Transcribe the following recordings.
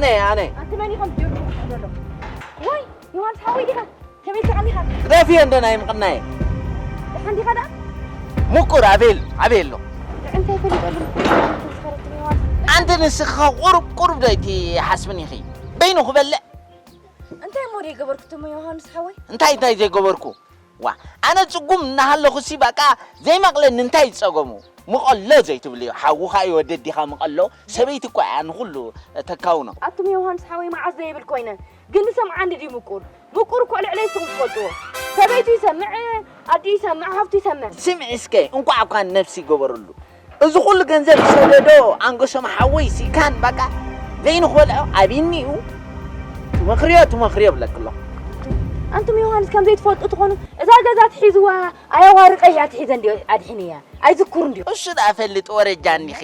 ኣነ ኣነ ኣንቲ መን ኢኻ ጀርኩ ዘሎ? ወይ ዮሃንስ ሓወይ ዲኻ? ከመይ ትቐኒኻ? ግደፍዮ እንደ ናይ ምቕናየ ደሓን ዲኻ ደኣ? ምቁር ኣቤል ኣቤል ኣሎ እንታይ ፈሊጠሉ? ዝኸረትኒ ዮሃንስ ኣንቲ ንስኻ ቁሩብ ቁሩብ ዶ ኣይትሓስብን ኢኺ በይኑ ክበልዕ እንታይ እሞ ደይ ገበርኩ ትሞ ዮሃንስ ሓወይ? እንታይ እንታይ ዘይገበርኩ ዋ ኣነ ፅጉም እናሃለኹ ሲ በቃ ዘይመቕለኒ እንታይ ዝፀገሙ ምቐሎ ዘይትብልዮ ሓውኻ እዩ ወደዲኻ ምቐሎ ሰበይቲ እኳ እያ ንኹሉ ተካውኖ ኣቱም ዮሃንስ ሓወይ መዓስ ዘይብል ኮይነ ግን ንሰምዓ እንዲ ድዩ ምቁር ምቁር እኮ ልዕለይ ንስኹም ትፈልጥዎ ሰበይቱ ይሰምዕ ኣዲ ይሰምዕ ሃፍቱ ይሰምዕ ስምዒ እስከ እንቋዕ እኳ ነብሲ ይገበረሉ እዚ ኩሉ ገንዘብ ዝሰደዶ ኣንገሶም ሓወይ ሲካን በቃ ዘይንክበልዖ ኣቢኒ እዩ ትመኽርዮ ትመኽርዮ ብለክ ኣለኹ ኣንቱም ዮሃንስ ከም ዘይትፈልጡ ትኾኑ እዛ ገዛ ትሒዝዋ ኣያዋርቀ እያ ትሒዘ እንዲ ኣድሒንያ ኣይዝክሩ እንዲ እሱ ደኣ ፈልጥ ወረጃ እኒኺ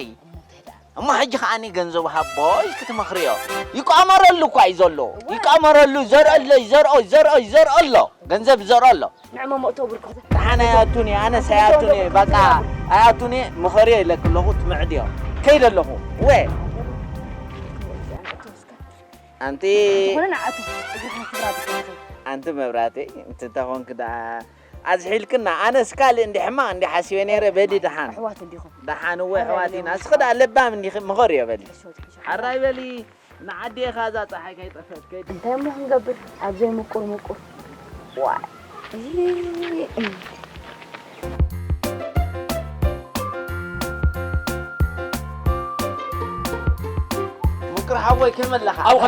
እሞ ሕጂ ከዓኒ ገንዘቡ ሃቦ ኢልኪ ትመኽርዮ ይቋመረሉ እኳ እዩ ዘሎ ይቋመረሉ ይዘርኦ ኣሎ ይዘርኦ ይዘርኦ ይዘርኦ ኣሎ ገንዘብ ይዘርኦ ኣሎ ንዕሞ መእተው ብርኩ ደሓን ኣይኣቱን እየ ኣነስ ኣይኣቱን እየ በቃ ኣይኣቱን እየ ምኸርዮ ኢለክ ኣለኹ ትምዕድ እዮም ከይደ ኣለኹ ወ ኣንቲ ዝኾነ ንኣቱ እግሪ ክንስብራ ብትንሱ ኣንቲ መብራተይ እንተኾንክ ደኣ ኣዝሒልክና ኣነስ ካልእ እንዲ ሕማቕ እንዲ ሓሲበ ነይረ በሊ ደሓን ኣሕዋት እንዲኹም ደሓን እወ ኣሕዋት ኢና እስኺ ደኣ ለባም እንዲኺ ምኸርዮ በሊ ሓራይ በሊ ንዓዲ ኢኻ እዛ ፀሓይ ከይጠፈት ከይድ እንታይ እሞ ክንገብር ኣብ ዘይምቁር ምቁር ዋይ ምቅር ሓወይ ከመለኻ ኣብኡ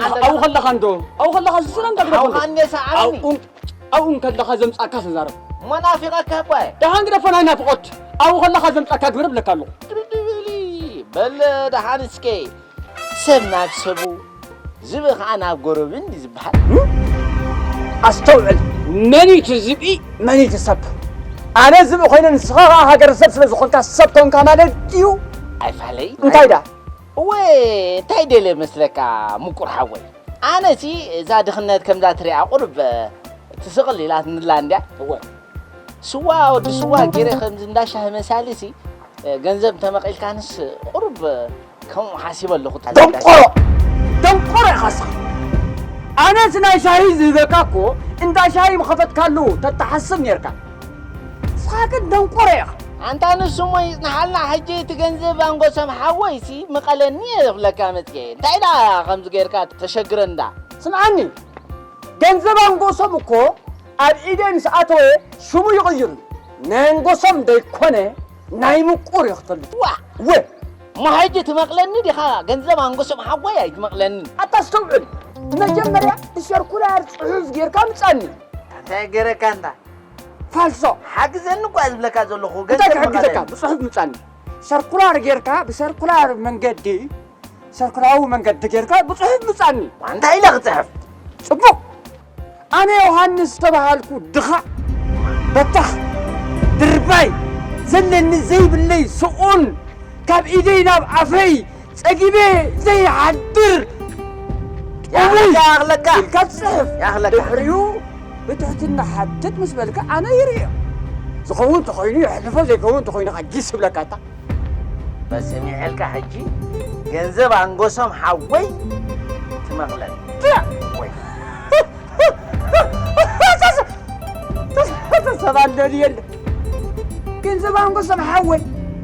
ከለኻ እንዶ ኣብኡ ከለኻ እዚ ሰላም ተግረብ ሓውኻ እንደ ሰዓረኒ ኣብኡ ከለኻ ዘምፃካ ተዛረብ መናፊቐካ እኳ ደሓን ግደፎ ናይ ናፍቆት ኣብኡ ከለኻ ዘምፃካ ግብር ብለካ ኣለኹ በል ደሓን እስከ ሰብ ናብ ሰቡ ዝብኢ ከዓ ናብ ጎረብን እዩ ዝበሃል። ኣስተውዕል፣ መን እዩ እቲ ዝብኢ መን እዩ እቲ ሰብ? ኣነ ዝብኢ ኮይነ ንስኻ ከዓ ሃገረ ሰብ ስለ ዝኾንካ ሰብ ኮንካ ማለት ድዩ? ኣይፋለይ። እንታይ ዳ? እወ እንታይ ደለ መስለካ ምቁር ሓወይ? ኣነሲ እዛ ድኽነት ከምዛ ትሪኣ ቁርብ ትስቕል ኢላትንላ እንድያ። እወ። ስዋ ወዲ ስዋ ገይረ ከምዚ እንዳ ሻሂ መሳሊ ሲ ገንዘብ እንተመቒልካንስ ቁሩብ ከምኡ ሓሲበ ኣለኹ። ደንቆሮ ደንቆሮ ኢኻ ስኻ። ኣነ እቲ ናይ ሻሂ ዝህበካ እኮ እንዳ ሻሂ ምኸፈትካሉ ተተሓስብ ኔርካ። ንስኻ ግን ደንቆሮ ኢኻ። ኣንታ ንሱ እሞ ይጽንሓልና ሕጂ እቲ ገንዘብ ኣንጎሶም ሓወይሲ ምቐለኒ እየ ዝብለካ መጽየ። እንታይ ደኣ ከምዚ ጌርካ ተሸግረኒ ደኣ። ስምዓኒ ገንዘብ ኣንጎሶም እኮ ኣብ ኢደይ ምስ ኣተወ ሽሙ ይቕይር እዩ። ናይ ኣንጎሶም ደይኮነ ናይ ምቁር እዩ ክተልፍ። ዋ! ወ! እሞ ሕጂ ትመቕለኒ ዲኻ? ገንዘብ ኣንጎሶም ሓወይ ኣይትመቕለንን። ኣታ ኣስተውዕል። መጀመርያ ብሸርኩላር ጽሑፍ ጌርካ ምጻኒ። እንታይ ገረካ እንታ? ፋልሶ። ሓግዘኒ እኳ ዝብለካ ዘለኹ እንታይ ገንዘብ ክሕግዘካ? ምቐለኒ። ብጽሑፍ ምጻኒ። ሸርኩላር ጌርካ ብሸርኩላር መንገዲ ሰርክላዊ መንገዲ ጌርካ ብጽሑፍ ምጻኒ። እንታይ ኢለ ክጽሕፍ? ጽቡቕ። ኣነ ዮሃንስ ዝተባሃልኩ ድኻ፣ በታኽ፣ ድርባይ፣ ዘለኒ ዘይብለይ ስኡን፣ ካብ ኢደይ ናብ ኣፈይ ጸጊበ ዘይሓድር ጥሙይ ይኣኽለካ፣ ይኣኽለካ። ኢልካ ትጽሕፍ። ይኣኽለካ። ድሕሪኡ ብትሕትና ሓትት ምስ በልካ ኣነ ይርእዮ። ዝኸውን እንተኾይኑ የሕልፎ፣ ዘይከውን እንተኾይኑ ኸኣ ጊስ ይብለካ እታ። በስሚዐልካ ሕጂ ገንዘብ ኣንጎሶም ሓወይ ትመቕለኒ። ወይ ሰብ ኣለኒ የለ። ገንዘብ ኣንጎሶም ሓወይ።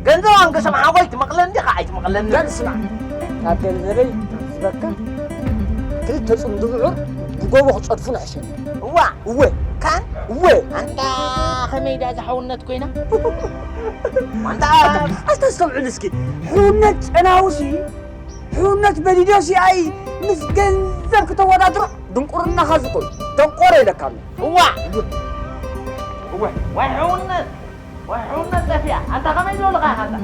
ገንዘብ ኣንጎሶም ሓወይ ትመቕለኒ ዲኻ ኣይትመቕለኒ? በል ስማዕ፣ ካብ ገንዘበይ ዝበካ ክልተ ጽምዲ ብዑር ብጎቦ ክጸድፉ ንሕሸኒ። እዋ እወ ካን እወ ኣንታ ከመይ ዳ ዝሓውነት ኮይና ኣንታ ኣስተስተውዕል እስኪ ሕውነት ጨናውሲ ሕውነት በዲዶሲ ኣይ ምስ ገንዘብ ክተወዳድሮ ድንቁርናኻ ዝኮን ደንቆሮ ኢለካ ኣሎ እዋ እወ ወይ ሕውነት ወይ ሕውነት ጠፊኣ ኣንታ ከመይ ዝበልኻ ኢኻ ኣንታ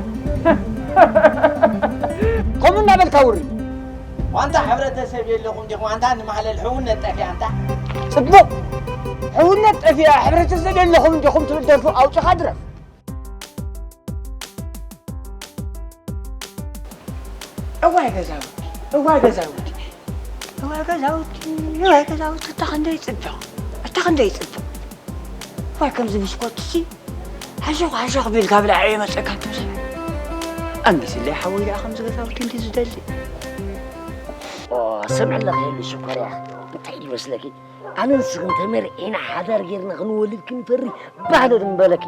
ከምኡ እናበልካ ውሪ ዋንታ ሕብረተሰብ የለኹም ዲኹም ኣንታ ንማህለል ሕውነት ጠፊኣ ኣንታ ጽቡቕ ሕውነት ጠፊኣ ሕብረተሰብ የለኹም ዲኹም ትብል ደርፉ ኣውፅኻ ድረፍ እዋይ ገዛውቲ እዋይ ገዛውቲ እዋይ ገዛውቲ እዋይ ገዛውቲ እታ ክንደይ ፅብቕ እታ ክንደይ ፅብቕ እዋይ ከምዚ ብስኮትሲ ሓሾኽ ሓሾኽ ቢልካ ብላዕ እየ መፀካ ትብሰብ ኣንጊስለይ ሓወይ ደኣ ከምዚ ገዛውቲ እንዲ ዝደሊ ሰምዕ ኣለኺ የሉ ሽኮርያ፣ እንታይ ይመስለኪ? ኣነ ንስኽን ተመርዒና ሓዳር ጌርና ክንወልድ ክንፈሪ ባህሎ ድምበለኪ።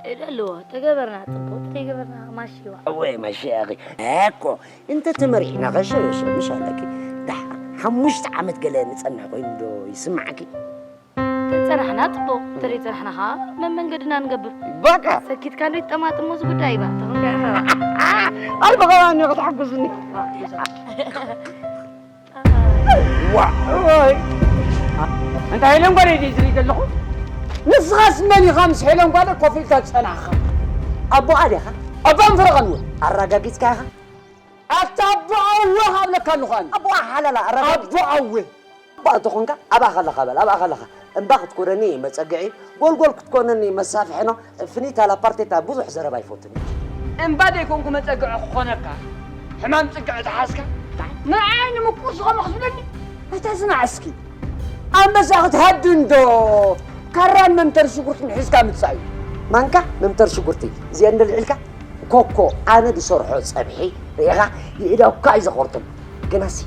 ጸይዳ ኣለዎ ተገበርና ጽቡቕ ተይገበርና ማሽዋ። እወ ማሽያ ኣኺ። እኮ እንተ ተመርዒና ኸሸ ሸምሽ ኣለኪ። ደሓር ሓሙሽተ ዓመት ገለ ንጸንሕ ኮይኑ ዶ ይስምዓኪ? ተጸናሕና ጽቡቕ፣ እንተዘይጸናሕና ኸዓ መመንገድና ንገብር። በቃ። ሰኪትካ ዶ ይጠማጥሞ እዚ ጉዳይ እባ፣ ተኾንካ ኢኻ። ኣልበኸባኒ ክትሕጉስኒ። ዋ፣ ወይ። እንታይ ኢለን ጓለይ ድዩ ዝርኢ ዘለኹ? ንስኻስ መን ኢኻ ምስ ሄለን ጓለ ኮፍ ኢልካ ዝጸናሕኻ? ኣቦኣ ዲኻ? ኣቦኣ ምፈረቐኒ እውን። ኣራጋጊጽካ ኢኻ? ኣታ ኣቦ ኣወ ሃብለካ ኣለኹ ኣነ። ኣቦኣ ሓላላ ኣረጋጊጽ። ኣቦ ኣወ። ኣቦኣ ተኾንካ ኣብኣ ከለኻ በል ኣብኣ ከለኻ እምባ ክትኮነኒ መጸግዒ ጎልጎል ክትኮነኒ መሳፍሕኖ ፍኒታ ላፓርቴታ ብዙሕ ዘረባ ኣይፈቱን። እምባ ደይኮንኩ መጸግዒ ክኾነካ ሕማም ጽግዒ ተሓዝካ ንዓይ ንምቁስ ኸምኽ ዝብለኒ። ኣታ ዝናዕ እስኪ ኣንበሳ ክትሃድን ዶ ካራን መምተር ሽጉርትን ሒዝካ ምጻእ እዩ። ማንካ መምተር ሽጉርቲ እዚአን ደልዒልካ ኮኮ ኣነ ዝሰርሖ ጸብሒ ርኢኻ ይእዳውካ እዩ ዘኾርጥም። ግናሲ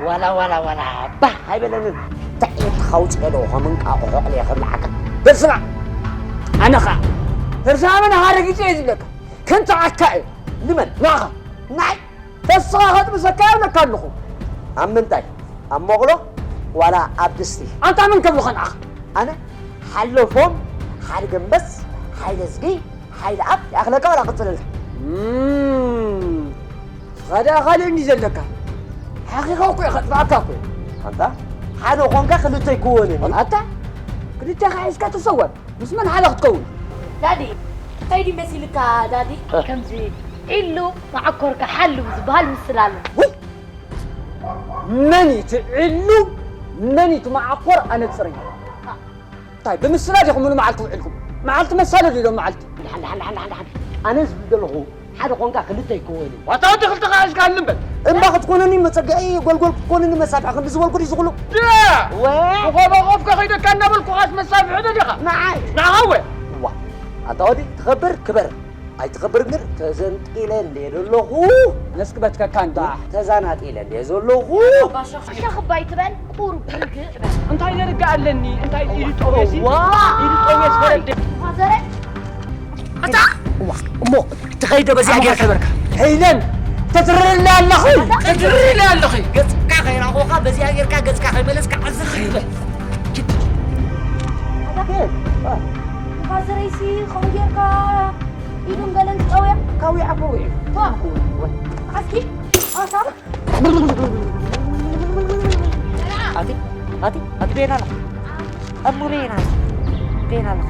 ዋላ ዋላ ዋላ ባህ ኣይበለንን። ትዕቢት ካውፅኤ ዶ ከም እንቃቑሖ ዕልየ ከብልዓካ። በል ስማዕ ኣነ ኸዓ ተርሳመን ሃረጊፀ እየ ዝብለካ። ከምቲ ዓካ እየ። ንመን? ንዓኻ። ንዓይ ተስኻ ከጥብሰካ እየ እብለካ ኣለኹ። ኣብ ምንታይ? ኣብ መቑሎ ዋላ ኣብ ድስቲ? ኣንታ መን ከብልኻ ንዓኻ? ኣነ ሓለፎም ሓይሊ ገንበስ ሓይለ ዝጊ ሓይለ ኣብ ይኣኽለካ ዋላ ቅጽለልካ። እም፣ ስኻ ደኣ ካልእ እንዲ ዘለካ። ሓኺኻ እኮ እየ ከጥፍኣካ እኮ። ኣንታ ሓደ ኾንካ ክልተ ኣይክወንን እዩ። ኣታ ክልተኻ ሒዝካ ተሰወር። ምስ መን ሓደ ክትከውን? ዳዲ፣ እንታይ ድዩ መሲልካ ዳዲ? ከምዚ ዒሉ መዓኮርካ ሓሉ ዝበሃል ምስል ኣሎ። ውይ! መን እዩ እቲ ዒሉ? መን እዩ እቲ መዓኮር? ኣነጽርዮ። እንታይ ብምስላ ዲኹም ሙሉ መዓልቲ ውዒልኩም? መዓልቲ መሳለ ድዩ ሎም መዓልቲ? ደሓን ደሓን ደሓን ደሓን ደሓን ኣነ ዝብል ዘለኹ ሓደ ኾንካ ክልተ ኣይኮንን። ዋታ ወዲ ክልተ ኸዓ ሒዝካ ኣልም በል። እምባ ክትኮነኒ መጸግዒ ጎልጎል ክትኮነኒ መሳፍሒ ክንዲ ዝበልኩ ድዩ ዝኹሉ? ድያ! ወ- ብኾባ ኾፍካ ኸይደካ እናበልኩ ኸዓስ መሳፍሒ ዶ ዲኻ? ንዓይ ንዓኻ ወ እዋ ኣንታ ወዲ ትኸብር ክበር ኣይትኸብር እምበር ተዘንጢለ እንድየ ዘለኹ ነስክበትከካ እንዲ ተዛናጢለ እንድየ ዘለኹ ሸኽባይ ትበል ቁሩብ ርግእ በል። እንታይ ነርጋ ኣለኒ እንታይ ኢሉ ጠውየሲ ዋ ኢሉ ጠውየስ ፈረደ ማዘረ ኣታ እዋ እሞ ትኸይዶ በዚኣ ጌርካ በርካ ሄለን ተትርርለ ኣለኹ ተትርርለ ኣለኺ ገጽካ ከይራኹኻ በዚኣ ጌርካ ገጽካ ከይመለስካ ዓዘ ኸይበል ማዘረይሲ ከምኡ ጌርካ ኢዱን ገለን ትጠውያ ካውያ ከውዒ ዓስኪ ኣታ ኣቲ ኣቲ ኣቲ ቤና ኣላ እሞ ቤና ኣላ ቤና ኣላ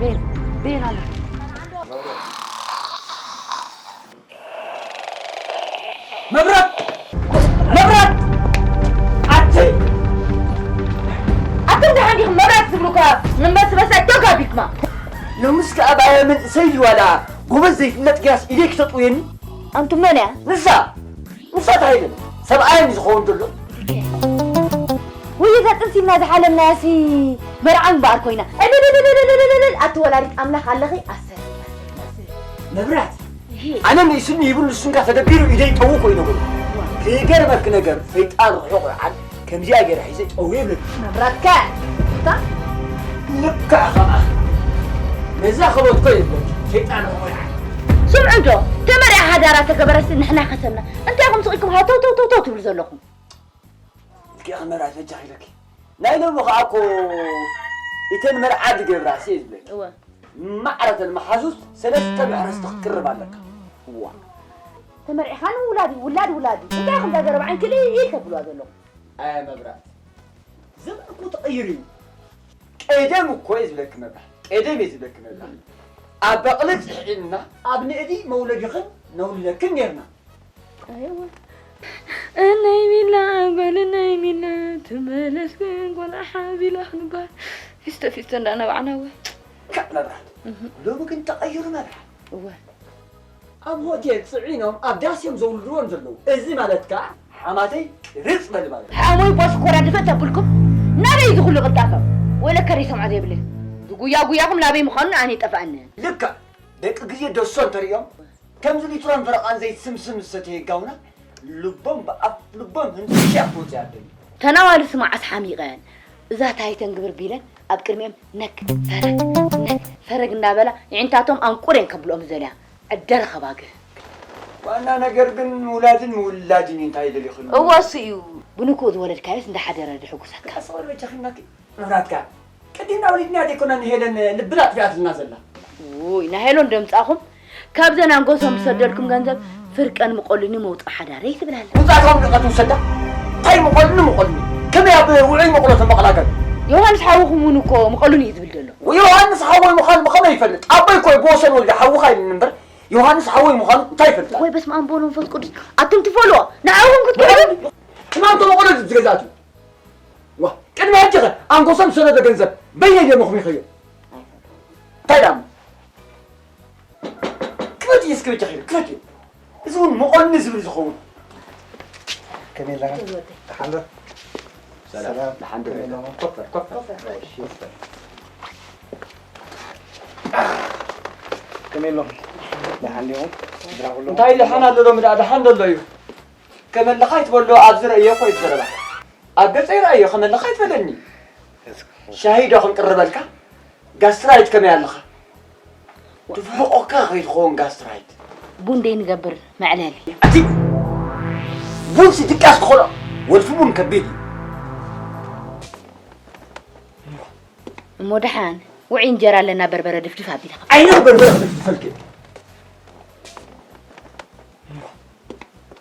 ቤን ቤን ኣላ መብራት መብራት ኣቲ ኣቶም ደሓን ዲኹም መብራት ዝብሉካ ንመስበሳ ዶግ ኣቢልኩማ ሎምስ ከኣ ባየ መንእሰይ ዋላ ጎበዝ ዘይፍለጥ ገያስ ኢደይ ክተጥውየኒ ኣንቱ መን እያ ንሳ ንሳ ተሃይልን ሰብኣየን ዝኸውን ዘሎ ውይ እዛ ጥንሲና ዝሓለምናያሲ መርዓ እምበኣር ኮይና ዕልልልልልልልልል ኣቲ ወላዲት ኣምላኽ ኣለኺ ኣሰር መብራት ኣነ ንእስኒ ይብል ንሱንካ ተደቢሩ ኢደይ ጠዉ ኮይኑ ብሎ ክገርመክ ነገር ሰይጣን ርሑቕ ርዓል ከምዚኣ ገይረ ሒዘ ጠዉ ይብል መብራትካ እታ ልክዕ ኸዓ ነዛ ኸበትኮ ይብል ሰይጣን ርሑቕ ርዓል ስምዑ እንዶ ተመርያ ሓዳራ ተገበረሲ ንሕና ከሰምና እንታይ ኹም ስቕ ኢልኩም ሃተው ተው ተው ተው ትብሉ ዘለኹም ልክዕ መብራት በጃኺ ኢለኪ ናይ ሎሚ ኸዓ እኮ እተን መርዓ ዝገብራ ሲ ዝብለኪ እወ ማዕረተን መሓዙት ሰለስተ መሕረስቲ ክትቅርብ ኣለካ። እዋ ተመርዒኻ ንውላድ እዩ ውላድ ውላድ እዩ እንታይ ኢኹም ዳገረብ ዓይንክሊ ኢል ተብልዋ ዘለኹም ኣያ መብራት ዘመን እኮ ተቐይሩ እዩ። ቀደም እኮ እየ ዝብለኪ መብራት ቀደም እየ ዝብለኪ መብራት ኣብ በቕሊ ፅሒልና ኣብ ንእዲ መውለዲኽን ነውልደክን ኔርና። ኣይወ እነይ ሚላ በል እነይ ሚላ ትመለስ ግን ቆልዓ ሓዚላ ክንባል ፊስተ ፊስተ እንዳነባዕና ወ ካዕ መብራት ሎሚ ግን ተቐይሩ መብራት እወ ኣብ ሆቴል ፅዒኖም ኣብ ዳስ እዮም ዘውልድዎም ዘለዉ እዚ ማለት ከዓ ሓማተይ ቅርፅ በል ማለት ሓሞይ ቧሽኮራ ድፍእ ተብልኩም ናበይ እዚ ኩሉ ቅልጣፈ ወለከ ደይሰምዖ ዘይብለ ዝጉያ ጉያኹም ናበይ ምዃኑ ኣነ ይጠፍኣኒ ልክዕ ደቂ ግዜ ደሶ እንተርእዮም ከምዚ ሊትሮን ፈረቓን ዘይት ስምስም ዝሰተየ ጋውና ልቦም ብኣፍ ልቦም ህንሻ ክወፅእ ኣለኒ። ተናዋልሲ መዓስ ሓሚቐን? እዛ ታይተን ግብር ቢለን ኣብ ቅድሚኦም ነክ ፈረግ ነክ ፈረግ እንዳበላ ይዕንታቶም ኣንቁረን ከብልኦም ዝደልያ ዕደረ ከባግህ። ዋና ነገር ግን ውላድን ምውላድን እዩ፣ እንታይ ደሊኹ? እወ እሱ እዩ። ብንኩኡ ዝወለድካዮስ እንዳሓደረ ድሕጉሰካ። ቀስ በል በጃኺ እናኪ። መብራትካ፣ ቅድም ኣውሊድና ዘይኮና ንሄለን ልብና ኣጥፊኣትና ዘላ። ውይ፣ ናይ ሄሎን ደምጻኹም። ካብዘን ኣንጎሶም ዝሰደልኩም ገንዘብ ፍርቀን ምቆልኒ መውጽኦ ሓዳረይ ትብል ኣላ። ውጻእካ ንቀት ውሰዳ። እንታይ ምቆልኒ ምቆልኒ? ከመይ ኣብ ውዑይ መቁሎ ተመቕላገል? ዮሃንስ ሓውኹም እውን እኮ ምቆልኒ እዩ ዝብል ዘሎ። ዮሃንስ ሓወይ ምዃኑ ብኸመይ ይፈልጥ? ኣቦይ እኮ ብወሰን ወልደ ሓውኻ ኢሉኒ እምበር፣ ዮሃንስ ሓወይ ምዃኑ እንታይ ይፈልጥ? ወይ በስመ ኣብ ወወልድ ወመንፈስ ቅዱስ። ኣቱም ትፈልዎ፣ ንዓኹም ክትገብሩ? ትማንቶ መቆሎ ዝገዛእቱ። ዋ፣ ቅድሚ ሕጂ ኸ ኣንጎሶም ዝሰደዶ ገንዘብ በይነይ ድየ መኽሚኸዮ? እንታይ ደኣ እሞ? ክፈትዮ እስኪ በጃኺ፣ ክፈትዮ። እዚ እውን መቖኒ ዝብል ዝኸውን። ከመይ ኣለኻ? ደሓን ዶ? ሰላም። ሰላም። ደሓን ዶ? ከመይ ኣለኻ? ኮፍ በል፣ ኮፍ በል። እሺ፣ ኮፍ በል። ከመይ ኣለኹም? ደሓን ዲኹም? ስድራ ኩሎም? እንታይ ደሓን ኣሎ ሎሚ ደኣ? ደሓን ዘሎ እዩ። ከመለኻ ይትበሎ ኣብዚ ረእዮ እኮ እዩ ዘረባ። ኣብ ገጸይ ረእዮ ከመለኻ ይትበለኒ። ሻሂ ዶ ክንቅርበልካ? ጋስትራይት ከመይ ኣለኻ? ትፍሕቆካ ከይትኸውን ጋስትራይት። ቡን ደይ ንገብር መዕለሊ። ኣቲ ቡንሲ ድቃስ ክኾኖ ወልፊ ቡን ከቢድ እዩ። እሞ ደሓን ውዑይ እንጀራ ኣለና በርበረ ድፍድፍ ኣቢልኻ። ዓይነት በርበረ ክድፍድፈልኪ።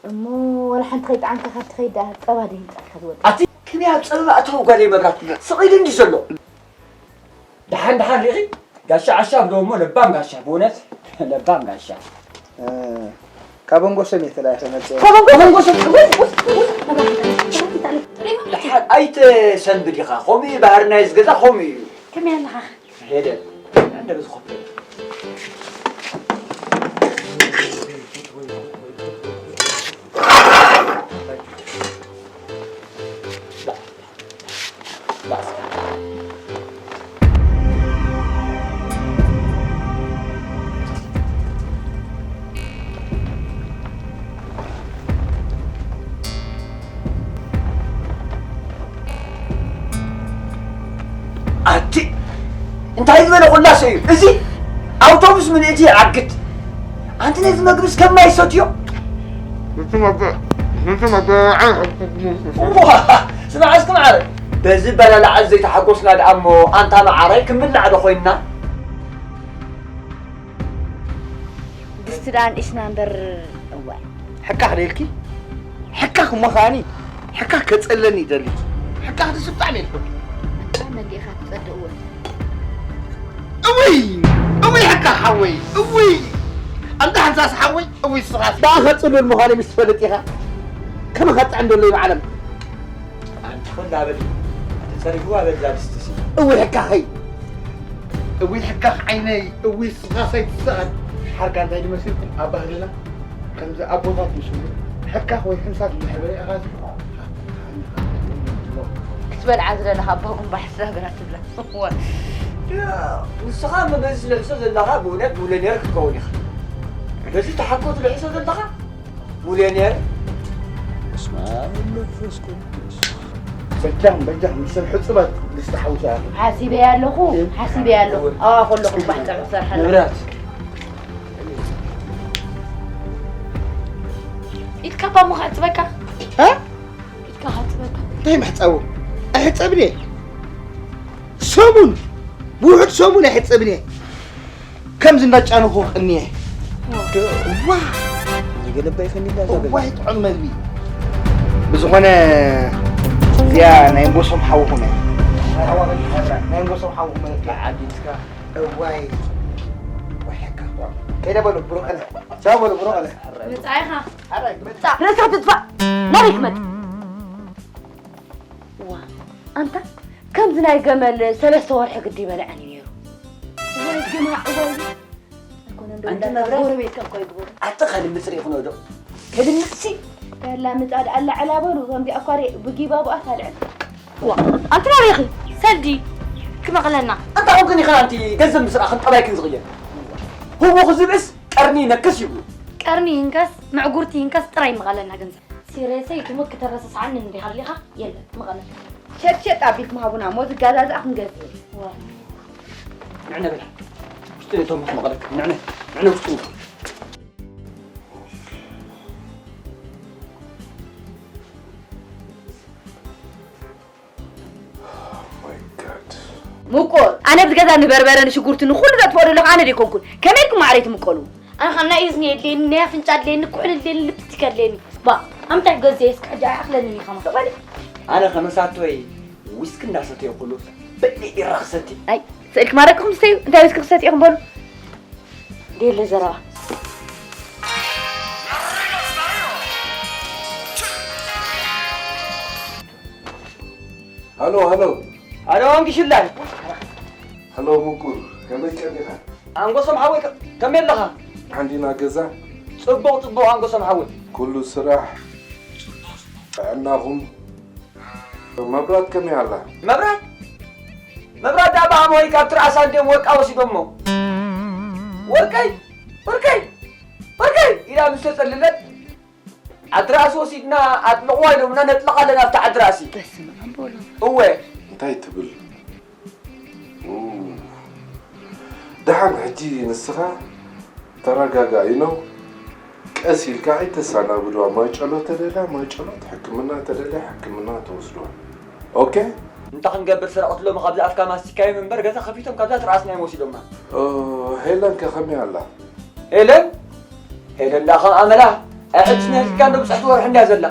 እሞ ዋላ ሓንቲ ከይጠዓምካ ካብቲ ከይድ ደኣ ጸባ ደይ ምጻእካ ዝወደ። ኣቲ ከመይ ኣብ ጸበባ ኣተው ጓለይ መብራት ስቕ ኢሉ እንዲ ዘሎ። ደሓን ደሓን ሪኺ ጋሻ ዓሻ ብሎ እሞ ለባም ጋሻ ብእውነት ለባም ጋሻ። እ፣ ካብ ኣንጎሶም እየ ተላኢኸ መጽእ። ካብ ኣንጎሶም? ደሓን ኣይተሰንብድ ኢኻ። ከምኡ እዩ ባህሪ ናይዚ ገዛ ከምኡ እዩ። ከመይ ኣለኻ? ሄደ። እንደ በዚ ኮፍ በል። ኣቲ እንታይ ዝበለ ኩላሶ እዩ እዚ? ኣውቶቡስ ምልእቲ ይዓግት። ኣንቲ ነዚ መግብስ ከም ማይ ሰትዮ። ንሱ መበ-፣ ንሱ መበ-፣ ዋ፣ ስማዕ እስኪ ማዕረ። በዚ በላላዓት ዘይተሓጎስና ደኣ እሞ ኣንታ ማዓረይ ክንብላዕ ዶ ኮይንና? ድስቲ ደኣ ንእሽና እምበር፣ እዋይ። ሕካኽ ደልኪ? ሕካኽ እሞ ኸኣኒ፣ ሕካኽ ከጸለኒ ይደሊ። ሕካኽ ድስቲ ብጣዕሚ እየ ዝፈቱ። መን ዲኻ ትጸድእዎ? እውይ! እውይ ሕካኽ ሓወይ! እውይ! ኣንታ ሓንሳስ ሓወይ! እውይ ስኻስ! ደኣ ከጽልል ምዃነይ ምስ ትፈልጥ ኢኻ። ከመኻ ጥዕም ደሎ እዩ ዓለም። ኣንቲ ኹላ በሊ፣ ተጸሪግዋ በዛ ድስቲ ሲ። እውይ ሕካኸይ! እውይ ሕካኽ ዓይነይ! እውይ ስኻስ ኣይትስኣል! ሓርካ እንታይ ድመስል ኣብ ባህልና ከምዚ ኣቦታት ምስ ዝብሉ ሕካኽ ወይ ሕንሳት እንዳሕበረ ኢኻ ክትበልዓ ዝደለኻ ኣባ ጉንባሕ ስራ ግራ ትብላ። እወ። ንስኻ እሞ በዚ ትልሕሶ ዘለኻ ብእውነት ሚልዮኔር ክትከውን ኢኻ። በዚ ተሓኮ ትልሕሶ ዘለኻ ሚልዮኔር። በስመ ኣብ ወወልድ ወመንፈስ ቅዱስ። በጃኹም፣ በጃኹም፣ ንሰን ሕጹባት ዝስተሓውሳ ኢኹም። ሓሲበያ ኣለኹ፣ እም። ሓሲበያ ኣለኹ። ኣዋ ከለኹም ባሕጻ ክሰርሓ ኣለኹ። መብራት። ኢድካ እባ እሞ ከሕጽበካ። እ? ኢድካ ከሕጽበካ። እንታይ ምሕጻቡ? ኣይሕጸብን እየ። ሰሙን፣ ውሑድ ሰሙን ኣይሕጸብን እየ። ከምዚ እንዳጫነኹ ቅንየ። ዋ። ዋ። ዝገለባ ይኸኒላ እዛ ገለ። እዋይ ጥዑም መግቢ። ብዝኾነ እዚኣ ናይ ኣንጎሶም ሓውኹም እያ። ናይ ኣንጎሶም ሓውኹም እያ። ዓዲትካ። እዋይ። ወይ ሕካ ጥዑም። ከይደ በሉ ብሩኽ ቀለ። ቻው በሉ ብሩኽ ቀለ። ምጻኢኻ። ሓራይ መጻ። ርእስኻ ትጥፋእ። ናበይ ክመጽእ? ዋ፣ ኣንታ ከምዚ ናይ ገመል ሰለስተ ወርሒ ግዲ በልዐን እዩ ነይሩ። እዋይ ግማዕ፣ እዋይ። ኣይኮነን ዶ ኣንቲ እንዳልካ መብራት? ጎረቤትካ እኮ ይግበሩ። ኣቲ ከድምፅ ርኢኹኖ ዶ? ከድምፅሲ? ያላ ምፃድ ኣላ ዕላ በሉ፣ ከምዚኣ እኳ ርኤ ብጊባቡኣ ታልዕል። ዋ፣ ኣንቲ ናበይ ኢኺ? ሰልዲ ክመቕለና። ኣንታ ኹንክን ኢኽን ኣንቲ ገንዘብ ምስራኽን ጠባይክን ዝቕየር። ህቡኽ ዝብእስ ቀርኒ ይነክስ ይብሉ። ቀርኒ ይንከስ፣ ምዕጉርቲ ይንከስ፣ ጥራይ ይመቐለና ገንዘብ። ሬሰይ ትሙት ክተረሳስዓኒ እንዲኻ ኣሊኻ? የለን፣ መቐለ። ሸጥ ሸጥ ኣቢልኩም ሃቡና፣ እሞ ዝገዛዛእ ክንገዝእ። ዋ። ንዕነ በላ። ውሽጢ እቶም መቐለ። ንዕነ፣ ንዕነ ውሽጢ። My God። ምቁር፣ ኣነ ኣብዚ ገዛ ንበርበረ ንሽጉርቲ ንኹሉ ዘጥፍኦ ዘለኹ ኣነ ደይኮንኩን። ከመይ ኢልኩም ማዕረይ ትምቀሉ? ኣነ ኸዓ ናይ እዝኒ የድልየኒ፣ ናይ ኣፍንጫ ኣድልየኒ፣ ኩሕሊ ኣድልየኒ፣ ልፕስቲክ ኣድልየኒ። ባ፣ ኣምታይ ገዜ እስኪ ሕጂ ኣይኣኽለንን ኢኻ ማለት። ኣነ ኸመሳቶይ ዊስኪ እንዳሰተየ ኩሉ በሊ ቢራ ክሰቲ። ኣይ፣ ስእልክ ማረክኹም ስተዩ፣ እንታይ ዊስኪ ክሰቲ ኢኹም በሉ። ደለ ዘረባ። ሃሎ፣ ሃሎ። ሃሎ፣ ኣንግሽላይ። ሃሎ፣ ምቁር። ከመይ ቀኒኻ? ኣንጎሶም ሓወይ፣ ከ-፣ ከመይ ኣለኻ? ዓንዲና ገዛ? ጽቡቕ፣ ጽቡቕ፣ ኣንጎሶም ሓወይ። ኩሉ ስራሕ፣ ጥዕናኹም? መብራት ከመይ ኣላ? መብራት? መብራት ደኣ ብኣሞይ ካብ ትርኣሳ እንድዮም ወርቃ ወሲዶሞ። ወርቀይ! ወርቀይ! ወርቀይ! ኢላ ምስ ተጸለለት፣ ዓዲ ራእሲ ወሲድና ኣጥልቕዋ ኢሎምና፣ ነጥልቕ ኣለና ኣብቲ ዓዲ ራእሲ። በስመ ኣብ ወወልድ። እወ። እንታይ ትብል? ኡ። ደሓን ሕጂ ንስኻ ተረጋጋ፣ you know። ቀስ ኢልካ ኣይተሰናብድዋ። ማይጨሎ ተደልያ ማይጨሎ፣ ሕክምና ተደልያ ሕክምና ትወስድዋ። ኦኬ? እንታይ ክንገብር ሰረቕቲ ሎሚ ካብዛ ኣፍካ ማስቲካ እዮም እምበር ገዛ ከፊቶም ካብዛ ትርኣስና እዮም ወሲዶምና። ኦ፣ ሄለን ከ ከመይ ኣላ? ሄለን? ሄለን ደኣ ከም ኣመላ ኣይሕጅ ነልካ እንዶ ብፅሕቲ ወርሒ እንድያ ዘላ።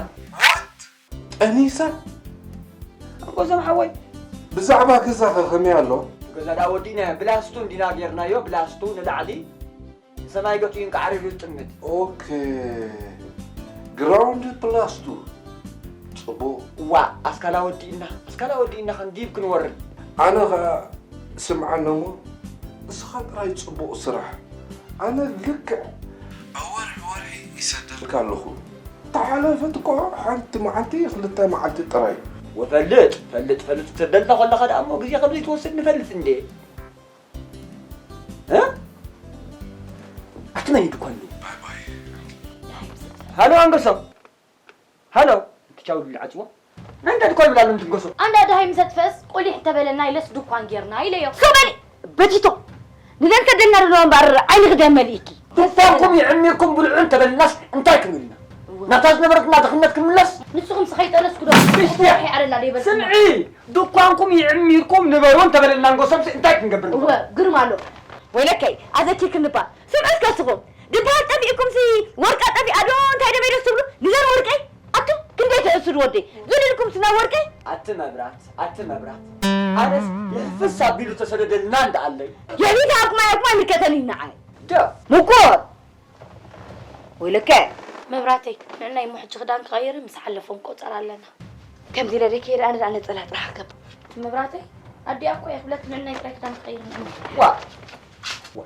ጠኒሳ? ኣንጎሶም ሓወይ። ብዛዕባ ገዛኸ ከመይ ኣሎ? ገዛ ደኣ ወዲእናዮ፣ ብላስቱ እንዲና ጌርናዮ፣ ብላስቱ ንላዕሊ ንሰማይ ገጹ ይንቃዕሪሩ ይጥምት። ኦኬ። ግራውንድ ፕላስ ቱ። ጽቡቕ። ዋእ፣ ኣስካላ ወዲእና፣ ኣስካላ ወዲእና ክንዲብ ክንወርድ። ኣነ ኸኣ ስምዓኒ እሞ፣ ንስኻ ጥራይ ጽቡቕ ስራሕ። ኣነ ልክዕ ኣብ ወርሒ ወርሒ ይሰደልካ ኣለኹ። ተሓለፈት እኮ ሓንቲ መዓልቲ፣ ክልተ መዓልቲ ጥራይ። ወፈልጥ፣ ፈልጥ፣ ፈልጥ ትሰደልና ከለኻ ደኣ እሞ ግዜ ከም ዘይትወስድ ንፈልጥ እንዴ። እ? ኣቲ መን እዩ ድኳን? ባይ ባይ። ሃሎ ኣንገሶም። ሃሎ፣ እቲ ቻው ድብል ዓጽዎ። ናይ እንታይ ድኳን ይብል ኣሎ ንትንገሶ? ኣንዳ ደሃይ ምስ ኣጥፈእስ ቁሊሕ ተበለና ኢለስ ድኳን ጌርና ኢለዮ። ሰው በሊ! በቲቶ! ንዘን ሰደልና ደለዋ እምበር ዓይኒ ክደን መሊእኪ። ድኳንኩም ይዕሚርኩም ብልዑ እንተበልናስ እንታይ ክንብል ኢና? እወ። ናብታ ዝነበረትና ድኽነት ክንምለስ? ንስኹም ስኸይጠነስኩ ዶ? እሺ። ቁሊሕ ይዓለላ ዶ ይበልኩማ? ስምዒ! ድኳንኩም ይዕሚርኩም ንበሩ እንተበለና ንጎሶምሲ እንታይ ክንገብር እወ፣ ንኸውን? ግርም ኣሎ። ወይለከይ፣ ኣዘኪርክኒ እባ። ስምዑ እስከ እስኹም። ድበሃል ጠፊእኩምሲ ወርቃ ጠፊኣ ዶ እንታይ ዶ መይለስ ትብሉ? ንዘን ወርቀይ ኣቱም ክንደይ ትሕስዱ ወደይ? ዝልልኩምሲ ናብ ወርቀይ? ኣቲ መብራት፣ ኣቲ መብራት። ኣነስ ልሕፍስ ኣቢሉ ተሰደደልና እንዳ ኣለይ። የቢት ሃብኩም ኣየኩም ኣይምልከተኒ ንዓይ። ዶ? ምቁር! ወይለከ! መብራተይ፣ ንዕናይ እሞ ሕጂ ክዳን ክቐይር ምስ ሓለፎም ቆጸር ኣለና። ከምዚ ኢለ ደይ ከይደ ኣነ ደኣ ነጸላ ጥራሕ ክገብር። መብራተይ፣ ኣዲኣ እኮ እያ ክብለኪ ንዕናይ ጥራይ ክዳን ክቐይር። ዋ! ዋ!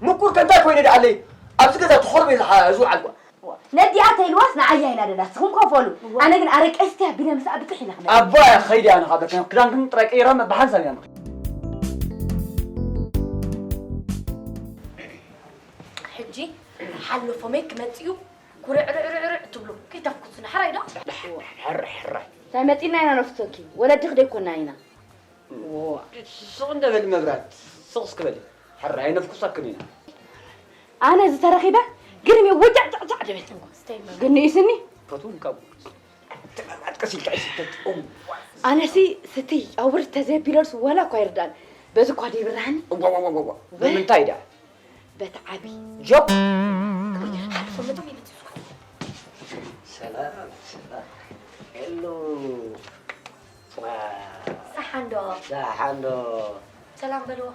ምቁር ከ እንታይ ኮይነ ደኣ ኣለይ? ኣብዚ ገዛ ተኾርበ ዝሓ-፣ ዝውዓል ኳ። ነዲኣ ተይልዋስ ንዓያ ኢና ደላ፣ ንስኹም ኮፈሉ። ኣነ ግን ኣረቀይ ስትያ ቢነ ምስኣ ብጥሕ ኢላ ክመጽእ። ኣቦ እያ ክኸይድ እያ ንኻ በከ ክዳን ግን ጥራይ ቀይራ ብሓንሳብ እያ ንኸይድ። ሕጂ ሓለፎመይ ክመጽእ እዩ፣ ኩርዕርዕርዕርዕ ትብሉ ከይተፍኩሱና፣ ሕራይ ዶ? ሕራይ፣ ሕራይ። እንታይ መጺእና ኢና ነፍቶኪ? ወለድኺ ደይኮና ኢና። ዋ፣ ስቕ እንደ በሊ መብራት፣ ስቕ እስኪ በሊ። ሕራይ ነፍኩሳክን ኢና። ኣነ ዝተረኺበ ግርም እዩ፣ ውጫዕጫዕጫዕ ድብል። ግን ንኢስኒ። ፈትዎም ካብ ኣትቀስ ኢልካ ኣይስተት። ኣነሲ ስትይ ኣውር ተዘቢለልሱ ወላ እኳ ይርዳን። በዚ እኳ ደይብርሃኒ። ዋ፣ ዋ፣ ዋ፣ ዋ፣ ዋ። ብምንታይ ደኣ? በቲ ዓቢ ጆክ። ሓልፎ መቶም ይመጽእ። ሰላም፣ ሰላም። ሄሎ። ዋ። ሰሓንዶ። ሰሓንዶ። ሰላም በልዎ።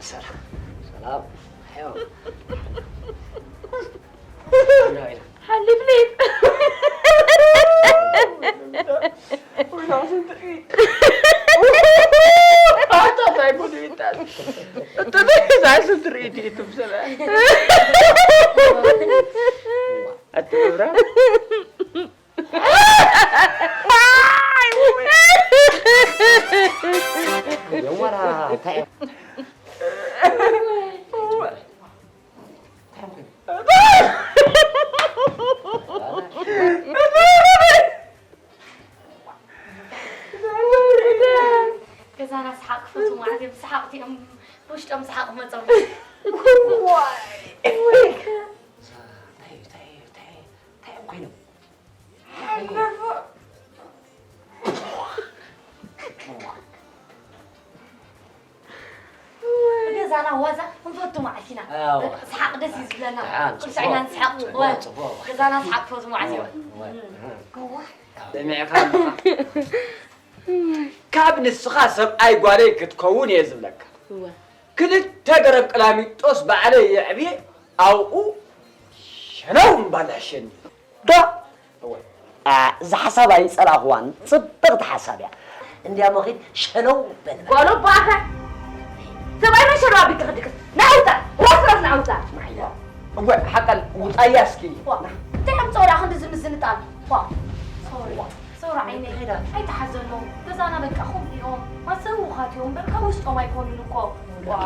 ሰላም፣ ሰላም። ሄሎ። ሓሊፍሊፍ። ኣታ እንታይ ጉድ እዩ? እንታይ ስንት ርእይቲ እዩ ትምስለ? ኣቲ መብራት። የዋራ፣ እንታይ እዩ? ኣና ሰሓቕ ክፈቱ ማለት እዮም። ሰሓቕቲ እዮም። ብውሽጦም ሰሓቕ መጾም። እንታይ እንታይ እንታይ እንታይ እዮም ኮይኖም? ገዛና ዋዛ ክንፈቱ ማለት ኢና። ሰሓቕ ደስ እዩ ዝብለና። ኩሉ ሳዕ ኢና ንስሓቕ። ገዛና ሰሓቕ ክፈቱ ማለት እዩ። ካብ ንስኻ ሰብኣይ ጓለይ ክትከውን እየ ዝብለካ። ክልተ ገረብ ቅላሚጦስ ባዕለይ የዕብየ ኣብኡ ሸነው ምባል ሕሸኒ። ዶ እወ፣ ኣ፣ እዛ ሓሳብ ኣይጸላእኽዋን፣ ጽብቕቲ ሓሳብ እያ። እንድያ መኺድ ሸነው በል። ጓሎ ባኻ ሰብኣይ መን ሸነው ኣቢልካ ክድቅስ? ንዓውታ! ራስ ራስ ንዓውታ! እወ፣ ሓቀል ውጻያ እስኪ። ዋ፣ እንታይ ኣምጽኦ ደኣ ክንዲ ዝምዝንጣል? ዋ፣ ሶሪ፣ ሶሪ ዓይነይ፣ ኣይትሓዘሎም። ገዛና በቃ ከምኡ እዮም። ማሰብኡኻት እዮም እምበር ካብ ውሽጦም ኣይኮኑን እኮ። ዋ።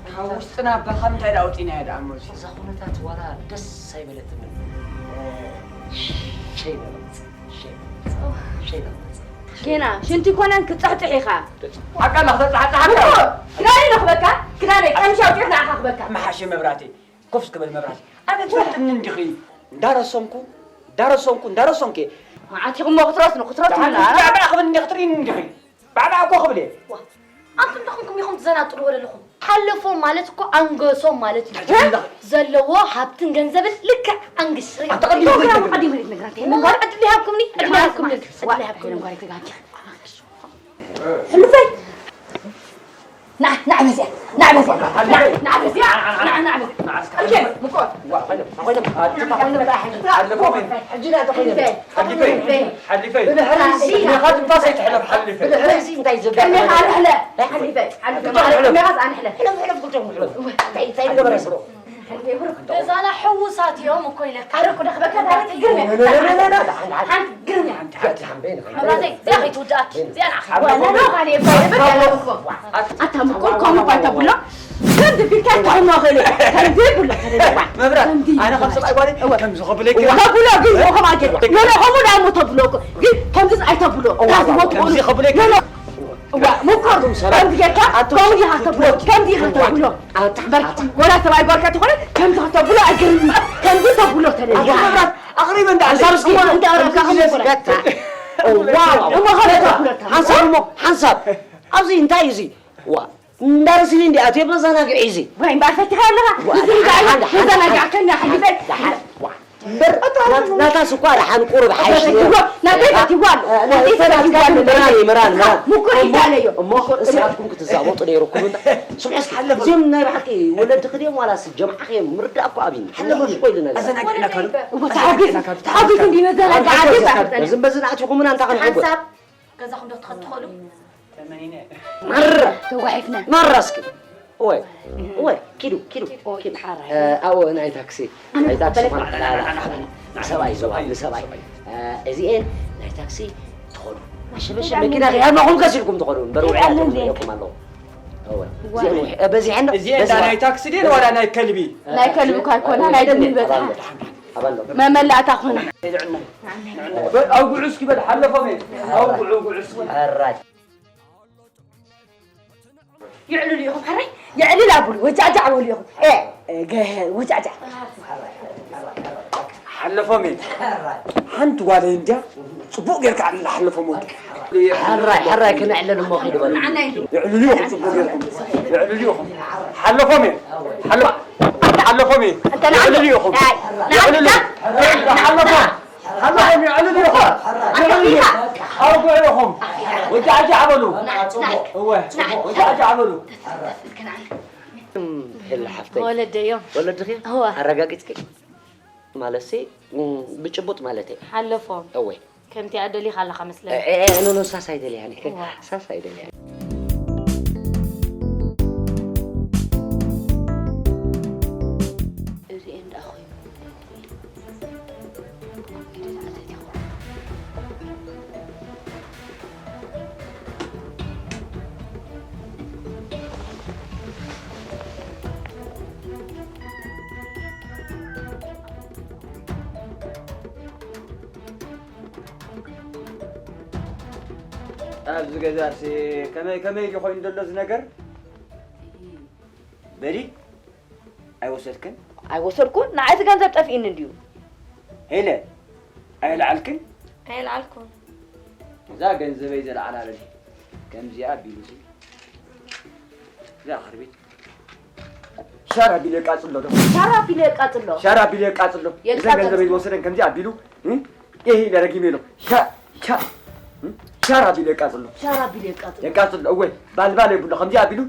ካብ ውሽጥና ኣባኻ ምንታይ ደኣ ኣውፂናዮ ደኣ እሞ እዚ? እዛ ኩነታት ዋላ ደስ ኣይበለትንን። ሸይ በለጽ፣ ሸይ በለጽ፣ ሸይ በለጽ። ጌና ሽንቲ ኮነን ክፅሕፅሕ ኢኻ። ሓቃ ኣላ ክተፅሓፅሓካ። እኮ ክዳነይ ነኽበካ፣ ክዳነይ ቀምሽ ኣውፂኡ ንዓኻ ክበካ። መሓሸ መብራህቲ፣ ኮፍ እስኪ በል መብራህቲ። ኣነ ትፈልጥኒ እንዲኺ። እንዳረሰንኩ፣ እንዳረሰንኩ፣ እንዳረሰንኩ እየ። መዓት ኢኹሞ ክትረስኑ፣ ክትረስኑ ደሓን ኢላ። ባዕባዕ ክብል እንዲኺ ትርእይኒ እንዲኺ። ባዕባዕ እኮ ክብል እየ። ዋ፣ ኣንቱም እንታይ ኮንኩም ኢኹም ትዘናጥልዎ ዘለኹም? ሓለፎም ማለት እኮ ኣንገሶም ማለት እዩ። እንታይ ትብሊ ኣለኺ? ዘለዎ ሃብትን ገንዘብን ልክዕ ኣንግስ። ኣታ ቀዲሙ ከይትነግረኒ። ቀዲሙ ከይትነግረኒ። እንታይ ምንባር ዕድል ይሃብኩምኒ፣ ዕድል ይሃብኩምኒ፣ ዕድል ይሃብኩምኒ። ሕሉፈይ! ና፣ ና በዚኣ፣ ና በዚኣ፣ ና፣ ና በዚኣ፣ ና፣ ና በዚኣ። ኦኬ፣ ምቆ። ዋ፣ ኮይኖም፣ ኮይኖም። ኣቲ ኮይኖም፣ ዳ፣ ሕጂ፣ ሕጂ ዳ፣ ተኮይኖም። ሕሉፈይ፣ ሕሉፈይ፣ ሕሉፈይ። ብድሕሪ እዚ፣ ብድሕሪ እዚ እንታይ ዝብል? ቅድሜኻ ኣንሕለ። ናይ ሓሊፈ፣ ሓሊፈ ማለት ቅድሜኻስ ኣንሕለ። ሕለፍ፣ ሕለፍ፣ ክልተኹም ሕለፍ። እንታይ፣ እንታይ ዝገበረ ሰብ? ገዛና ሕዉሳት እዮም እኮ ኢለካ። ኣረ፣ እኮ ደኽበካ፣ ዳርክ ግርም። ሓንቲ ግርም። ሓንቲ፣ ሓንቲ፣ ሓንቲ። መብራተይ፣ እዚኣ ከይትውድኣኪ፣ እዚኣ ንዓኺ። ዋላ ነው ካሌ፣ ባይ፣ ባይ፣ ባይ፣ እኮ። ኣታ ምቁር፣ ከምኡ ባይ ተብሎ። ከምዚ ቢልካ ትሕኖ ኸለ፣ ከምዚ ብሎ ተደልዋ። መብራት፣ ከምዚ ኣነ ከም ሰብኣይ ጓለይ እወ። ከምዚ ኸብለኪ። ተብሎ ግን ከምኣ ጌርካ። ኖ፣ ኖ፣ ከምኡ ደኣ እሞ ተብሎ እኮ። ግን ከምዚ ኣይተብሎ። እዋ፣ ካብዚ እዋ፣ ሞት ከምዚ ኾሉ። ኸብለኪ። ኖ፣ ኖ። እዋ፣ ምቁር። ኣቱም ሰብኣይ፣ ከምዚ ጌርካ፣ ኣቱም ከምዚ ኢኻ ተብሎ፣ ትወድ-፣ ከምዚ ኢኻ ትወድ-፣ ተብሎ። ኣታ-፣ በርኪ፣ ኣታ-፣ ወላ ሰብኣይ ጓልካ ተኾነ፣ ከምዚ ኸተብሎ ኣይገርምን። ከምዚ ተብሎ ተደልዋ። ኣቱም መብራት፣ ኣቕሪበ እንዳ ሓንሳብ እስኪ፣ እዋ፣ እንዳ ኣቕረብካ ከምዚ ከምዚ ጌርካ። ገትር። እዋ፣ እሞ ኸለ ተብሎ ተብሎ። ሓንሳብ እሞ፣ ሓንሳብ። ኣብዚ እንታይ እዩ እዚ? ዋ፣ እንዳረሲኒ እንዲ ኣትዮ መዘናግዒ እዚ። ወይ እምበኣር ፈቲኻ ኣለኻ? ዋ፣ ምዝንጋዕ እዩ። ሓንዳ፣ ሓንዳ፣ መዘናጋዕ ሓንዳ። ከና ሓሊፈ። ደሓን፣ ዋ። እምበር፣ ናት-፣ ናታስ እኳ ደሓን ቁሩብ ሓይሽ ነይሩ። ፈቲዎ፣ ናተይ ፈቲዎ ኣሎ። እ፣ ናተይ ፈቲዎ ኣሎ። ምራን እዩ፣ ምራን፣ ምራን። ምኩር እዩ እሞ፣ እያለዮ። እሞ፣ እስኻትኩም ክትዛወጡ ነይሩኩም እምበር። ስምዑ እስኪ፣ ሓለፈ። እዚኦም ናይ ብሓቂ ወለድኺ ድዮም ዋላስ ጀምዓኺ እዮም? ምርዳእ እኮ ኣብዩኒ። ሓለፈ። ሓለፈ እኮ ኢሉ ነገር። ኣዘናጊዕና ካሉ። እወ፣ ተሓጒስ፣ ኣዘናጊዕና ካሉ። ተሓጒስ እንዲ መዘናጋዕ ሓንሳብ ኣቢልካ። ሓንሳብ። በዝን በዝን ኣቲኹምና እንታይ ክንሕጎስ? ሓንሳብ። ገዛኹም ዶ ክትኸዱ ትኽእሉ? ማራ! ተጓሒፍና። ማራ እስኪ። እወ፣ እወ፣ ኪዱ፣ ኪዱ፣ ኪዱ። ሓራይ። እ፣ ኣብኡ ናይ ታክሲ፣ ኣነ ናይ ታክሲ ተበለካ። ኾነ፣ ላ፣ ላ፣ ላ፣ ንሰብኣይ፣ ንሰብኣይ፣ ንሰብኣይ። እ፣ እዚኤን ናይ ታክሲ ትኸዱ። መሸ፣ መሸ መኪና ኺሃብናኹም ከሲልኩም ትኸዱ። እምበር ውዒ ይብዓል ኣትኹም እንዴ? ኢለኩም ኣለኹ። እወ። ዋ። እዚኤን ውዒ፣ እ፣ በዚሐን ዶ? እዚኤን በዚሐን። ናይ ታክሲ ድየን ዋላ ናይ ከልቢ? ናይ ከልቢ እኳ ኣይኮና፣ ናይ ድኒ በዚሐን። ኣባሎ። መመላእታ ኾነ። ኣውግዑ እስኪ በል፣ ሓለፎም እየ። ኣውግዑ፣ ኣውግዑ እስኪ። ሕራይ። የዕልሉ ኢኹም፣ ሕራይ? የዕልል ኣብሉ፣ ወጃዕጃዕ በሉ ኢኹም። ኤ፣ ገ-፣ ወጃዕጃዕ። ሓለፎም እየ። ሓንቲ ጓል እንድያ፣ ጽቡቕ ጌርካ ኣዕልላ፣ ሓለፎም ወዲ። ሕራይ፣ ሕራይ፣ ክነዕልል እሞ ኺዱ በሉ። ንዓና እዩ። የዕልሉ ኢኹም፣ ጽቡቕ ጌርኩም። የዕልሉ ኢኹም። ሓለፎም እየ። ሓለ-፣ ሓለፎም እየ። እንተ ንዓና የዕልሉ ኢኹም። ኣይ፣ የዕልሉ። ንዓና። ሓለፎም። ሓለፎም የዕልሉ ኢኹም። የዕልሉ። ኣውግዑ ኢኹም። ወጃዕጃዕ በሉ። እወ፣ ወጃዕጃዕ በሉ። ሄላ ሓፍተይ። ወለደዮም። ወለድኺ? እወ። ኣረጋጊጽኪ? ማለትሲ፣ ም፣ ብጭቡጥ ማለተይ። ሓለፎም። እወ። ከምቲኣ ደሊኻ ኣለኻ መስለኒ። እ፣ እ፣ ኖ፣ ኖ፣ ሳስ ኣይደልያን። እዋ። ሳስ ኣይደልያን። እዚኤን ደኣ ኮይኑ። እ፣ ኣብዚ ገዛሲ ከመይ ከመይ ድዩ ኮይኑ ዘሎ እዚ ነገር? በሊ ኣይወሰድክን? ኣይወሰድኩን። ንዓይ እቲ ገንዘብ ጠፊእኒ እንድዩ። ሄለ፣ ኣይለዓልክን? ኣይለዓልኩን። እዛ ገንዘበይ ዘለዓላ በሊ። ከምዚኣ ኣቢሉሲ። እዛ ክርቢት። ሻር ኣቢሉ የቃጽሎ ዶ? ሻር ኣቢሉ የቃጽሎ። ሻር ኣቢሉ የቃጽሎ። እዘን የቃጽሎ። ገንዘበይ ዝወሰደን ከምዚ ኣቢሉ፣ እ? ይሄ ለረጊሜ ነው። ሻ-፣ ሻ-፣ እ? ሻር ኣቢሉ የቃጽሎ። ሻር ኣቢሉ የቃጽሎ። የቃጽሎ፣ እወ፣ ባልባል የብሎ። ከምዚ ኣቢሉ፣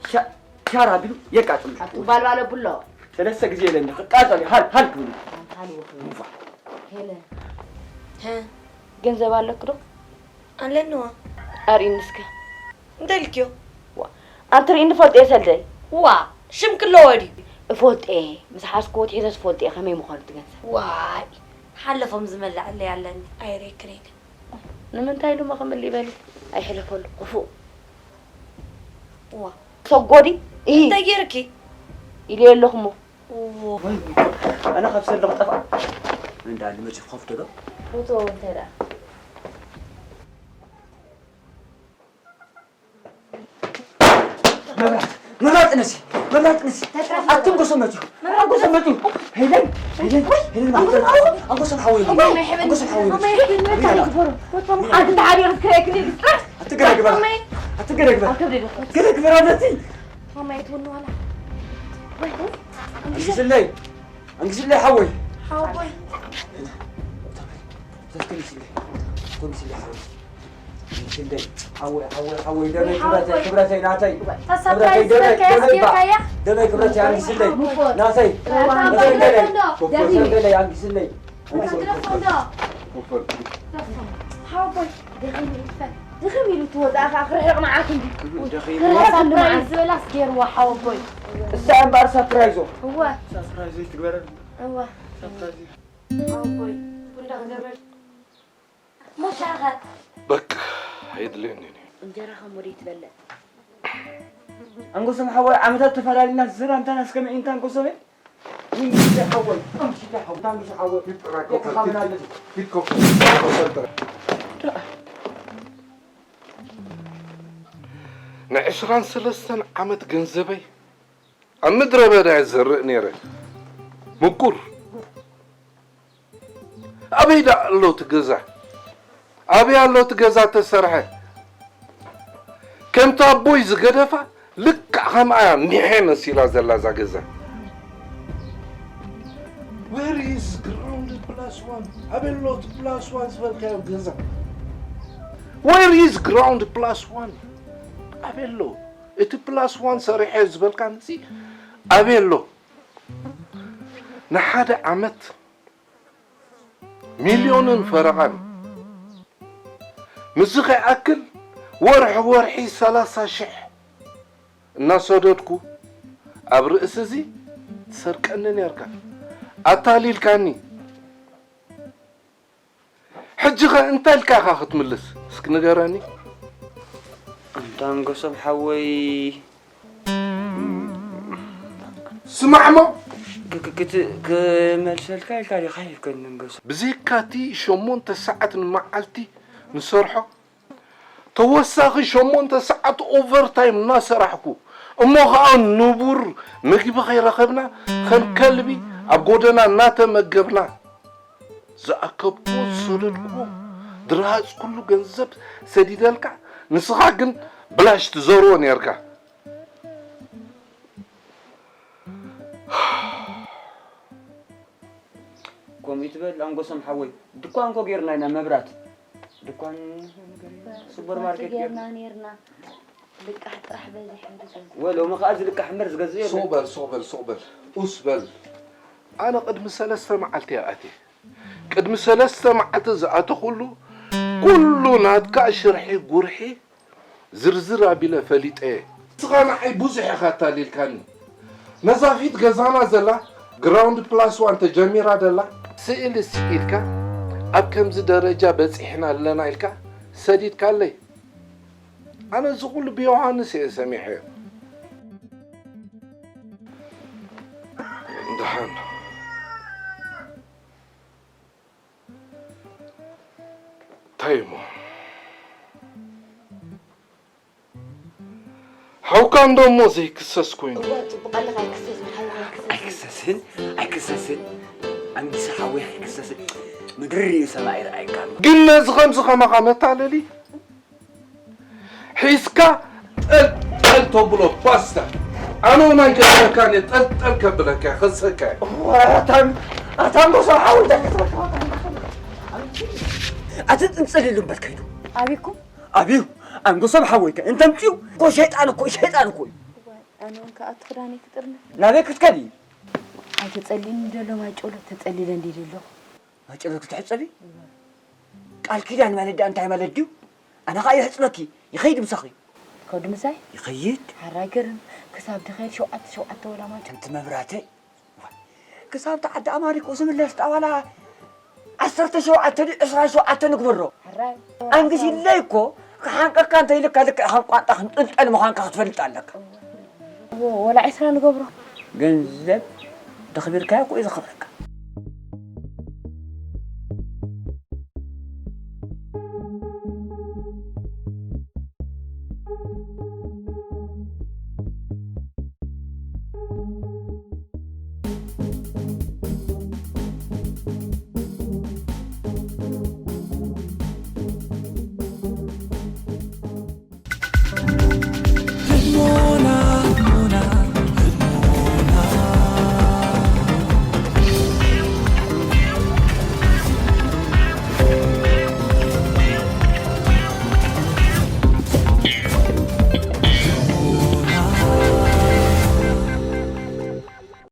ሻ-፣ ሻር ኣቢሉ የቃጽሎ። ኣቱ ባልባል የብሎ። ሰለስተ ግዜ ኢለኒ፣ ክቃጸል እዩ፣ ሃል፣ ሃል ክብል እዩ። ሃል ወኽብል። ሙፋ። ሄለ። ሀ? ገንዘብ ኣለክ ዶ? ኣለንዋ። ኣርእይኒ እስከ። እንታይ ኢልክዮ? ዋ፣ ኣንቲ ርእይኒ ፈልጦ እየ ሰልደይ። ዋ፣ ሽም ክለዎ ድዩ? እፈልጦ እየ። ምስ ሓዝክዎ ትሒዘ ዝፈልጦ እየ ከመይ ምዃኑ እቲ ገንዘብ። ዋይ፣ ሓለፎም ዝመልዐለይ ኣለኒ። ኣይሬክሬን። ንምንታይ ኢሉ መኸምል ይበል? ኣይሕለፈሉ። ክፉእ። ዋ። ሰጎዲ። እሂ። እንታይ ጌርኪ? ኢለ ኣለኹ እሞ። ኦ። ወይ፣ ኣነ ካብ ሰለኹ ጠፍኣ። እንዳ ልመጽ ክኸፍቶ ዶ? ፎቶ እንታይ ደኣ? መብራት፣ መብራት ጥነሲ፣ መብራት ጥነሲ። ኣቱም ጎሰመቱ፣ መብራት ጎሰመቱ። ሄለን፣ ሄለን፣ ሄለን፣ ኣንጎሰም ሓወይ፣ ኣንጎሰም ሓወይ። ኣንጎሰም ሓወይ። ኣንተ ተዓቢር ክረክኒ ጥራሕ። ኣትገረግበር፣ ኣትገረግበር። ኣከብደ። ገረግበር ኣለቲ። ማማ የትወኒ ዋላ። ወይ፣ ወይ። ኣንግስለይ፣ ኣንግስለይ ሓወይ። ሓወይ። ተንግስለይ፣ ተንግስለይ ሓወይ። ኣንግስለይ፣ ሓወይ፣ ሓወይ፣ ሓወይ፣ ደመይ፣ ወይ ክብረተይ፣ ሓወይ። ክብረተይ፣ ናተይ። እታ ክብረተይ፣ ሳፕራይዝ ደመይ፣ ዝበልካያ ደመይ፣ ባ-፣ ኣስጌርካያ? ደመይ፣ ክብረተይ፣ ኣንግስለይ፣ ሓወይ። ናተይ። እታ ክብረተይ፣ ሓወይ። ደመይ፣ ኮኮ፣ ደመይ። ሰንደለይ፣ ኣንግስለይ። ኮኮ፣ ኮኮ። ኮኮ። ሓወቦይ፣ ደኺሙ ይፈል። ደኺሙ ኢሉ ትወፅኣ ኸዓ ክርሕቕ መዓት እንዲ። ደኺሙ። ክርሕቕ ሳፕራይዝ መዓት ዝበላስ ገይርዋ ሓወቦይ። እሳ እምበኣር ሳፕራይዞ። እወ። ሳፕራይዝ ይትግበረን። እወ። ሳፕራይዝ። ሓወቦይ፣ ቡን ዶ ክገብረል? ሞሻኸ። በቃ፣ ኣይድልየንን እዩ። እንጀራ ከም ወደይ ትበልዕ። ኣንጎሶም ሓወይ፣ ዓመታት ተፈላሊና፣ ሰላምታና እስከ ምዒንታ ኣንጎሶም። ኣንግስለይ ሓወይ፣ ኣንግስለይ ሓወይ፣ ኣንግስለይ ሓወይ። ፊት ጥራይ ኮፈል፣ ፊት፣ ፊት ኮፈል፣ ፊት ኮፈል ጥራይ። ንዕስራን ሰለስተን ዓመት ገንዘበይ ኣብ ምድረ በዳ እየ ዝዘርእ ነይረ። ምቁር። ኣበይ ደኣ ኣሎ እቲ ገዛ? ኣበይ ኣሎ እቲ ገዛ ተሰርሐ? ከምቲ ኣቦይ ዝገደፋ ልክዕ ከምኣ እያ ሚሐ መሲላ ዘላ እዛ ገዛ። Where is ground plus one? ኣበይ ኣሎ እቲ plus one ዝበልካዮ ገዛ? Where is ground plus one? ኣበይ ኣሎ እቲ plus one ሰሪሐ ዝበልካንሲ ኣበይ ኣሎ? ንሓደ ዓመት ሚልዮንን ፈረቓን። ምስዚ ከይኣክል ወርሒ ወርሒ ሰላሳ ሽሕ እናሰደድኩ ኣብ ርእሲ እዚ ትሰርቀኒ ኔርካ። ኣታሊልካኒ። ሕጂ ኸ እንታይ ኢልካ ኢኻ ክትምልስ? እስኪ ንገረኒ። ኣንታ ኣንጎሶም ሓወይ። ስማዕ እሞ። ክ-፣ ክ-፣ ክት-፣ ክመልሰልካ ኢልካ ዲኻ ሂብከኒ ኣንጎሶም? ብዘይካ እቲ ሸሞንተ ሰዓት ንመዓልቲ ንሰርሖ፣ ተወሳኺ ሸሞንተ ሰዓት ኦቨርታይም እናሰራሕኩ፣ እሞ ኸዓ ንቡር ምግቢ ከይረኸብና፣ ከም ከልቢ ኣብ ጎደና እናተመገብና፣ ዝኣከብኩዎ ዝሰደድኩዎ ድርሃጽ ኩሉ ገንዘብ ሰዲደልካ፣ ንስኻ ግን ብላሽ ትዘርዎ ኔርካ። ከምኡ ይትበል ኣንጎሶም ሓወይ፣ ድኳን እኮ ጌርና ኢና፣ መብራት ድኳን፣ ሱፐር ማርኬት ጌርና ጌርና። ኔርና። ልቃሕ ጥራሕ በዚሑ ዝገዝእ። ወ-፣ ሎሚ ኸዓ ዝልቃሕ እምበር ዝገዝእ የለን። ሱቕ በል፣ ሱቕ በል፣ ሱቕ በል። ኡስ በል። ኣነ ቅድሚ ሰለስተ መዓልቲ እየ ኣትየ። ቅድሚ ሰለስተ መዓልቲ ዝኣተኹሉ ኩሉ ናትካ ሽርሒ ጉርሒ ዝርዝር ኣቢለ ፈሊጠ እየ። ንስኻ ንዓይ ብዙሕ ኢኻ ኣታሊልካኒ። ነዛ ፊት ገዛና ዘላ ግራውንድ ፕላስ ዋን ተጀሚራ ዘላ ስእሊ ስኢልካ ኣብ ከምዚ ደረጃ በጺሕና ኣለና ኢልካ ሰዲድካለይ። ኣነ እዚ ኩሉ ብዮሃንስ እየ ሰሚዐዮ። ደሓን። እንታይ እሞ? ሓውካ እንዶ እሞ ዘይክሰስ ኮይኑ። እዋ ጽቡቕ ኣለኻ ኣይክሰስን ሓውኻ ኣይክሰስን። ኣይክሰስን ኣይክሰስን ኣንጊሰ ሓወይ ኣይክሰስን። ምድሪ ርእዩ ሰማይ ይረኣየካ ኣሎ። ግን ነዚ ከምዚ ከማኻ መታለሊ ሒዝካ ጠልጠል ተብሎ ፓስታ ኣነ እውን ኣይገድፈካን እየ። ጠልጠል ከብለካ እየ፣ ከሰካ እየ። ኣታን ኣታን ጎሶም ሓወይ እንታይ ክትበልካ ኣቲ ጥንጽል ኢሉ እምበር ከይዱ ኣቢኩም ኣብዩ ኣንጎሶም ሓወይከ እንተምፅኡ እኮ ሸይጣን እኮ ሸይጣን እኮ እዩ። ኣነ እውን ከኣ እቲ ክዳነይ ክጥርነ ናበይ ክትከዲ? ኣይተጸሊኒ ደሎ ማይ ጨሎት ተጸሊለ እንዲ ደሎ ማጨሎ ክትሕፀቢ ቃል ኪዳን ማለት ዳ እንታይ ማለት ድዩ? ኣነ ከዓ ይሕፅበኪ ይኸይድ ምሳኺ ከዱ ምሳይ ይኸይድ ሓራገርን ክሳብ ድኸይድ ሸውዓተ ሸውዓተ ወላ ማይ ጨሎ ሓንቲ መብራተይ ክሳብ ተዓዲ ኣማሪኮ ዝምለስ ጣዋላ ዓሰርተ ሸውዓተ ድዩ ዕስራ ሸውዓተ ንግበሮ ሓራይ ኣንግስ ኢለይ እኮ ክሓንቀካ እንተ ኢልካ ልክዕ ከም ቋንጣ ክንጥልጠል ምዃንካ ክትፈልጥ ኣለካ ወላ ዕስራ ንገብሮ ገንዘብ ደኽቢርካዮ እኮ እዩ ዘኽብረካ